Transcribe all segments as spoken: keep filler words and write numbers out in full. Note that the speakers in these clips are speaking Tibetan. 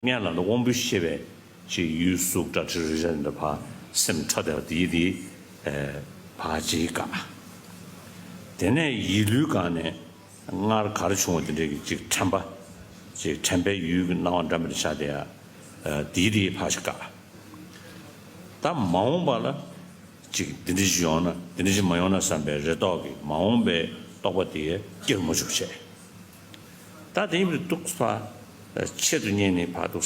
སྔན་ལ་ནི་དབང་པོའི་ཤེས་པས་ཅིག་ཡུལ་གཟུགས་སྒྲ་དྲི་རོ་རེག་བྱ་དེ་འདྲ་ཕར་སེམས་འཕྲོ་བསྡད་པ་དེ་ཡིད་དེ་ཕར་ཅིག་དགའ། དེ་ནས་ཡིད་ལུས་སྒང་ནས་སྔར་ག་རེ་བྱུང་བ་དེ་འདྲའི་གི་ཅིག་དྲན་པ། ཅིག་དྲན་པའི་ཡུལ་གྱི་སྣང་བ་འདྲ་མི་འདྲ་ཤར་དེ་ཡ། དེ་ཡིད་དེ་ཕར་ཅིག་དགའ། ད་མ་འོངས་པ་ལ་ཅིག་འདི་འདྲ་ཞིག་ཡོང་ན་འདི་འདྲ་ཞིག་མ་ཡོང་ན་བསམ་པའི་རེ་དོགས་ཀྱིས་མ་འོངས་པའི་རྟོག་པ་དེ་སྐྱེ་རུ་མ་བཅུག་བྱས། ད་དེ་ཡིན་དུས་འདུག་ཕར་ཆེད་དུ་གཉེར་ནས་ཕར་འདུག་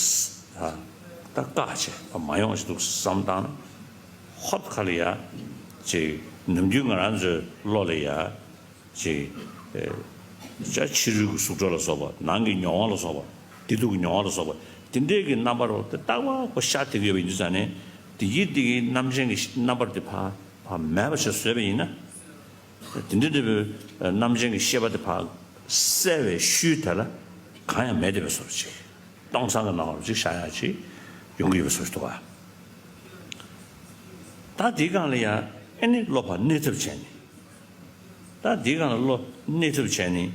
ད་བཀག་བྱས་མ་ཡོང་ཞིག་འདུག་བསམ་བཏང་ན། ཧོབ་ཁ་ལ་ཡ་ཅིག་ནམ་རྒྱུན་ང་རང་ཚོའི་བློ་ལ་ཡ་ཅིག་ཅ་ཕྱི་རོལ་གྱི་གཟུགས་སྒྲ་ལ་སོགས་པ། ནང་གི་མྱོང་བ་ལ་སོགས་པ། བདེ་སྡུག་གི་མྱོང་བ་ལ་སོགས་པ། དེ་འདྲའི་གི་རྣམ་པ་རོ་དེ་རྟག་པར་ཁོ་ཤར་བསྡད་ཀྱི་ཡོད་པ་ཡིན་དུས་ཙང་ནས། དེ་ཡིད་དེ་གི་རྣམ་ཅན་གྱི་རྣམ་པར་དེ་ཕར་ཕར་མེད་པ་བྱས་བཟོས་པ་ཡིན་ན། དེ་འདྲ་འདྲ་བའི་རྣམ་ཅན་གྱི་ཤེས་པ་དེ་ཕར་གསལ་བའི་ཤུལ་དེ་ལ་གང་ཡང་མེད་བསྡད་པའི་བཟོ་འདྲ་ཅིག་སྟོང་སང་གི་སྣང་བ་ཅིག་ཤར་ཡག་ཅིག་ཡོང་གི་ཡོད་པའི་བཟོ་འདྲ་འདུག་ག་ད་དེའི་སྒང་ལ་ཡ་ཨེ་ནི་བློ་ཕར་གནས་ཐབས་བྱས་ནས། ད་དེའི་སྒང་ལ་བློ་གནས་ཐབས་བྱས་ནས་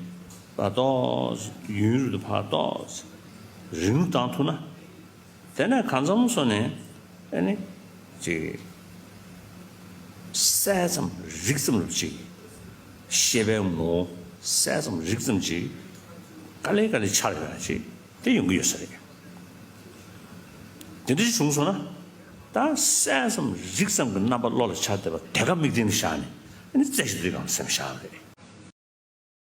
ད་ཏོག་ཙམ་ཡུན་རིང་དུ་ཕར་ཏོག་ཙམ་རིང་བཏང་ཐུབ་ན། དེ་ནས་གང་འཚམ་སོང་ནས་ཨེ་ནི་ཅིག་གསལ་ཙམ་རིག་ཙམ་ལ་ཅིག་ཤེས་པའི་ངོ་བོ་གསལ་ཙམ་རིག་ཙམ་ཅིག་ག་ལེ་ག་ལེ་འཆར་ཡོང་ཡག་ཅིག་དེ་ཡོང་གི་ཡོད་ས་རེད། དེ་འདྲ་ཞིག་བྱུང་སོང་ན། ད་གསལ་ཙམ་རིག་ཙམ་གྱི་རྣམ་པ་བློ་ལ་འཆར་བསྡད་པ་དེ་ག་དམིགས་རྟེན་དུ་བཞག་ནས་ཨེ་ནི་རྩེ་ཞིག་འདི་གང་སེམས་བཞག་པ་རེད།